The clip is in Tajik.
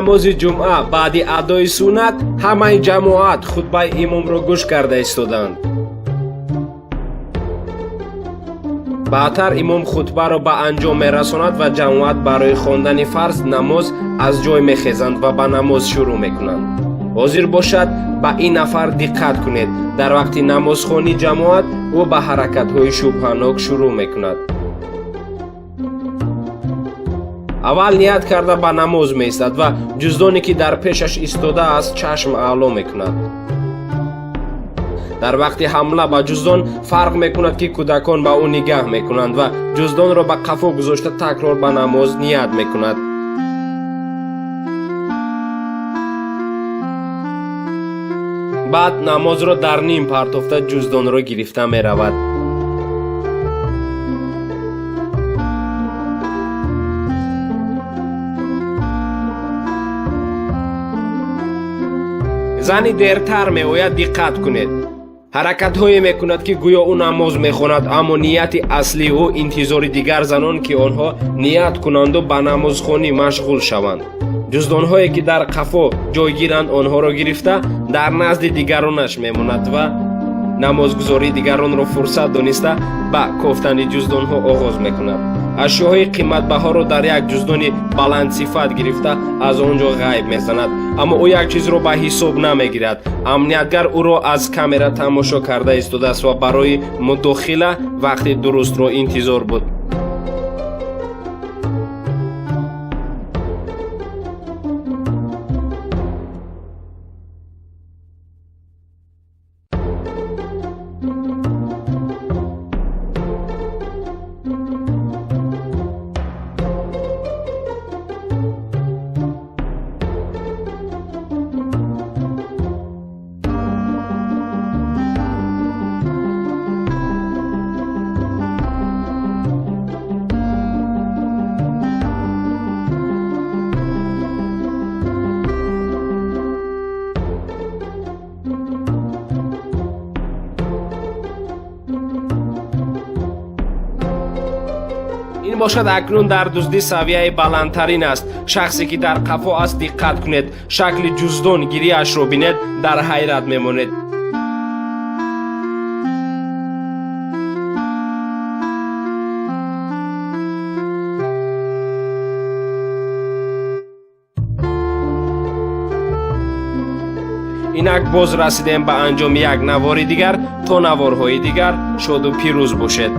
Намози ҷумъа баъди адои суннат ҳамаи ҷамоат хутбаи имомро гӯш карда истоданд. Баъдтар имом хутбаро ба анҷом мерасонад ва ҷамоат барои хондани фарз намоз аз ҷой мехезанд ва ба намоз шурӯъ мекунанд. Ҳозир бошад, ба ин нафар диққат кунед. Дар вақти намозхонӣ ҷамоат ӯ ба ҳаракатҳои шубҳанок шурӯъ мекунад. Аввал ният карда ба намоз меистад ва ҷуздоне ки дар пешаш истодааст чашм аъло мекунад. Дар вақти ҳамла ба ҷуздон фарқ мекунад, ки кӯдакон ба ӯ нигаҳ мекунанд ва ҷуздонро ба қафо гузошта такрор ба намоз ният мекунад. Баъд намозро дар ним партофта ҷуздонро гирифта меравад. Зани дертар меояд, диққат кунед. Ҳаракатҳое мекунад, ки гӯё ӯ намоз мехонад, аммо нияти аслии ӯ интизори дигар занон, ки онҳо ният кунанду ба намозхонӣ машғул шаванд. Ҷуздонҳое ки дар қафо ҷойгиранд, онҳоро гирифта дар назди дигаронаш мемонад ва намозгузории дигаронро фурсат дониста ба кофтани ҷуздонҳо оғоз мекунад. Ашёҳои қиматбаҳоро дар як ҷуздони баландсифат гирифта аз он ҷо ғайб мезанад, аммо ӯ як чизро ба ҳисоб намегирад. Амниятгар ӯро аз камера тамошо карда истодааст ва барои мудохила вақти дурустро интизор буд. Ин бошад акнун дар дуздӣ савияи баландтарин аст. Шахсе ки дар қафо аст, диққат кунед. Шакли ҷуздон гирияшро бинед, дар ҳайрат мемонед. Инак боз расидем ба анҷоми як навори дигар. То наворҳои дигар шоду пирӯз бошед.